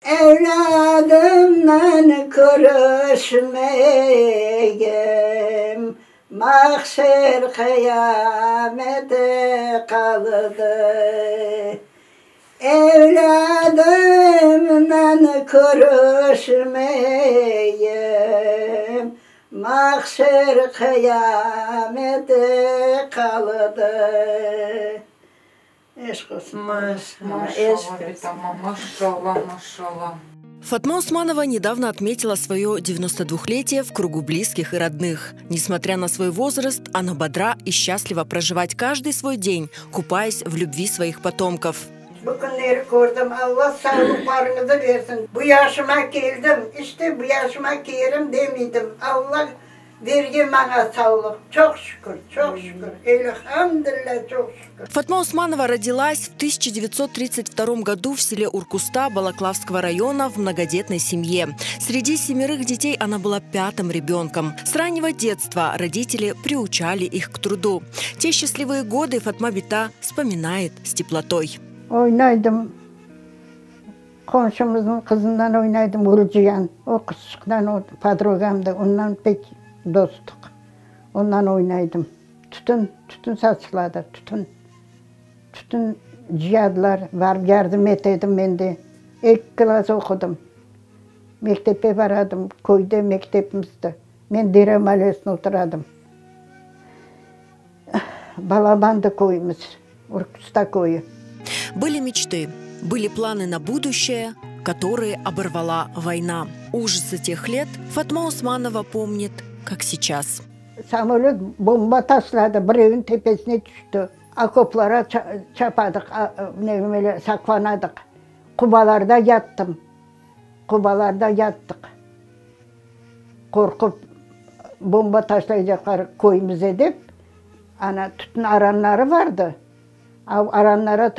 Evlâdımnan körüşmegem, Mahşer qıyamete qaldı. Evlâdımnan körüşmeyim, Mahşer qıyamete qaldı. Eşq olsun. Maşallah, bitama, maşallah, maşallah. Фатма Усманова недавно отметила свое 92-летие в кругу близких и родных. Несмотря на свой возраст, она бодра и счастлива проживать каждый свой день, купаясь в любви своих потомков. Bu künleri kördim. Alla sağlıqlarıñızı bersin. Bu yaşıma keldim. İşte, bu yaşıma kelim demeydim. Alla bergen maña sağlıq. Çoq şükür, çoq şükür. Elhamdülilâ, çoq şükür. Фатма Усманова родилась в 1932 году в селе Уркуста Балаклавского района в многодетной семье. Среди семерых детей она была пятым ребенком. С раннего детства родители приучали их к труду. Те счастливые годы Фатма bita вспоминает с теплотой. Oynaydım. Qomşumıznıñ qızından oynaydım, Gülcihan. O qızçıqtan, o подруга mdı, ondan pek dostluq. Ondan oynaydım. Tütün, tütün saçıladı, tütün. Tütün cıyadılar, barıp yardım ete edim men de. Eki klass oqudım. Mektepke baradım, köyde mektepimizdi. Men Dere malesinde oturadım. Balabandı köyümiz, Urkusta köyü. Были мечты, были планы на будущее, которые оборвала война. Ужасы тех лет Фатма Усманова помнит, как сейчас. Samolöt bomba taşladı, bir evniñ tepesine tüşti. Okoplara çapadıq, ne saqlanadıq. Qobalarda yattım. Qobalarda yattıq. Qorqıp, bomba taşlaycaqlar köyümüze dep, ana tütün aranları vardı. A aranlara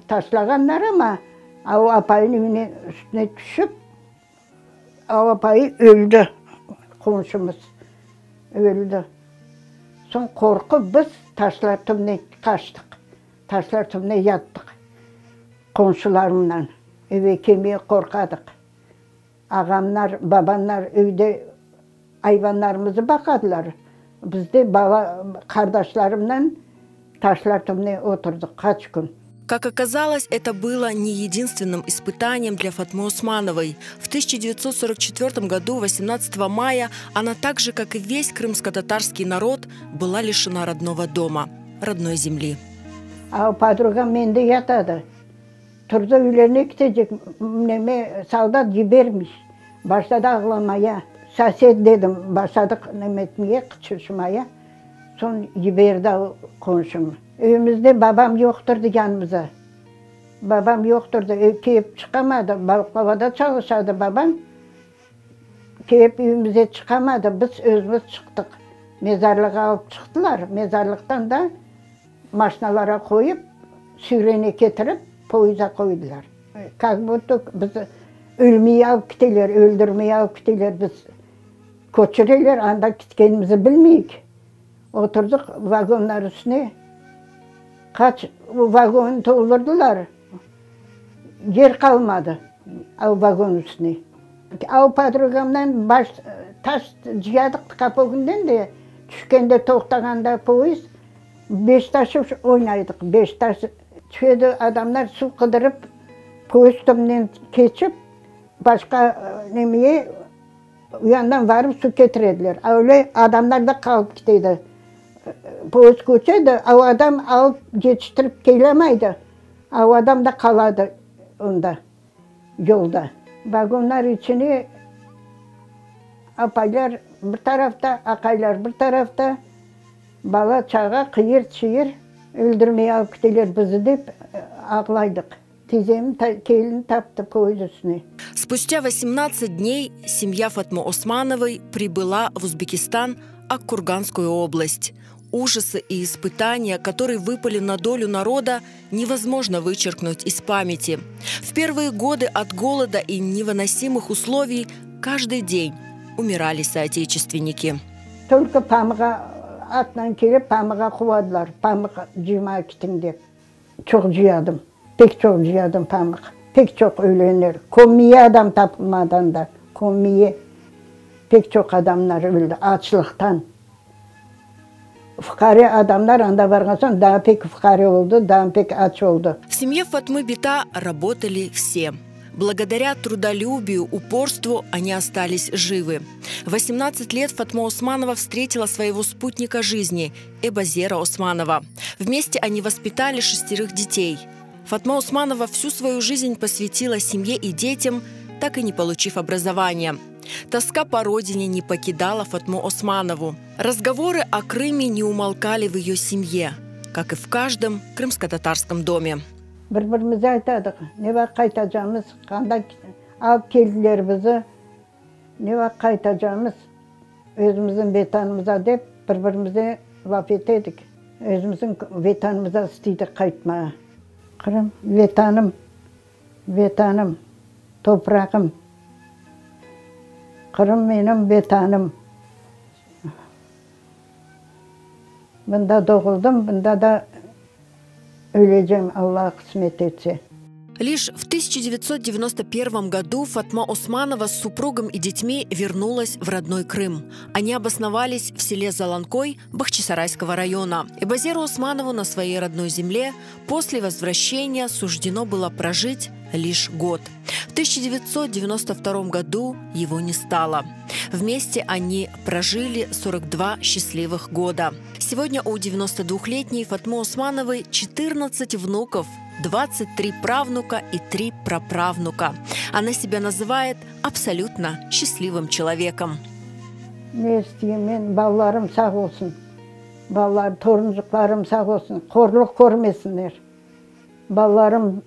taşlağanlar ama, a o apayın evine üstüne tüşip, o apayı öldi, qomşumız öldi. Soñ qorqıp biz taşlar tübüne qaçtıq, taşlar tübüne yattıq qomşularımla. Eve kelmege qorqadıq. Ağamlar, babamlar evde ayvanlarımızı baqadılar. Biz de bala qardaşlarımla taşlar tübüne oturdıq qaç kün. Как оказалось, это было не единственным испытанием для Фатмы Усмановой. В 1944 году, 18 мая, она так же, как и весь крымско-татарский народ, была лишена родного дома, родной земли. A подруга m mende yatadı. Turdı üylerine ketecek, neme soldat yibermiş. Başladı ağlamaya. Сосед dedim, başladıq neme etmege, qıçırışmaya. Soñ yiberdi qomşum. Evimizde babam yoqtırdı yanımıza. Babam yoqtırdı, kelip çıqamadı, Balıqlavada çalışadı babam. Kelip evimize çıqamadı, biz özümiz çıqtıq. Mezarlığa alıp çıqtılar, mezarlıqtan da maşinalara qoyıp, Süyrene ketirip, poyezda qoydılar. Как будто biz ölmeye alıp keteler, öldürmeye alıp keteler, biz köçüreler, anda ketkenimizni bilmeyik. Oturdıq vagonlar üstüne, qaç vagon toldurdılar, yer qalmadı o vagon üstüne. O подруга mnen baş taş cıyadıq qapı ögünden de, tüşkende toqtağanda poezd, beş taş oynaydıq, beş taş tüşedi, adamlar suv qıdırıp, poezd tübünden keçip, başqa nemeye u yandan barıp suv ketirediler. Öyle adamlar da qalıp ketedi. Poezd köçedi, o adam alıp yetiştirip kelemaydı, o adam da qaladı onda, yolda. Vagonlar içine apaylar bir tarafta, aqaylar bir tarafta, bala çağa qıyır çıyır, öldürmeye alıp keteler bizi dep ağlaydıq. Tizem kelin taptı poezd üstüne. Спустя 18 дней семья Фатмы Османовой прибыла в Узбекистан, Аккурганскую область. Ужасы и испытания, которые выпали на долю народа, невозможно вычеркнуть из памяти. В первые годы от голода и невыносимых условий каждый день умирали соотечественники. Только pamuğa atla kelip pamuğa quvadılar. Pamuq cıymağa ketiñ dep. Çoq cıyadım. Pek çoq cıyadım pamuq. Pek çoq ölenler. Kömmege adam tapılmadı anda, kömmege. Pek çoq adamlar öldi açlıqtan. Fuqare adamlar anda barğan soñ daa pek fuqare oldı, daa pek aç oldı. В семье Фатмы Бита работали все. Благодаря трудолюбию, упорству они остались живы. В 18 лет Фатма Османова встретила своего спутника жизни Эбазера Османова. Вместе они воспитали шестерых детей. Фатма Османова всю свою жизнь посвятила семье и детям, так и не получив образования. Тоска по родине не покидала Фатму Османову. Разговоры о Крыме не умолкали в ее семье, как и в каждом крымско-татарском доме. Bir-birimize aytadıq, ne vaqıt qaytacamız, qanday alıp keldiler bizi, ne vaqıt qaytacamız özümizniñ Vetanımıza dep bir-birimize laf ete edik. Özümizniñ Vetanımıza isteydik qaytmağa. Qırım, Vetanım, Vetanım, toprağım. Qırım menim Vetanım. Mında doğuldım, mında da ölecem, Alla qısmet etse. Лишь в 1991 году Фатма Османова с супругом и детьми вернулась в родной Крым. Они обосновались в селе Заланкой Бахчисарайского района. Эбазеру Османову на своей родной земле после возвращения суждено было прожить лишь год. В 1992 году его не стало. Вместе они прожили 42 счастливых года. Сегодня у 92-летней Фатмы Османовой 14 внуков, 23 правнука и 3 праправнука. Она себя называет абсолютно счастливым человеком. Ne isteyim men, balalarım sağ olsun, balalar, torunçıqlarım sağ olsun, qorluq körmesinler. Balalarım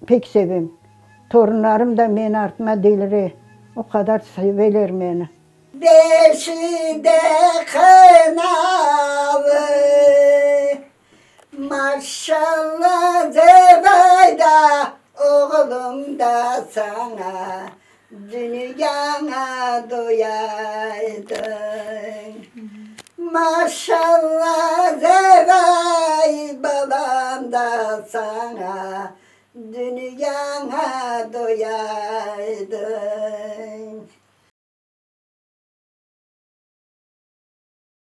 pek sevem. Torunlarım da meni artıma delire, o qadar seveler meni. Beşi de qınalı, maşalla Zevayda, oğlum da saña, dünyaña doyaydıñ. Maşalla Zevay, balam da saña, dünyaña doyaydıñ.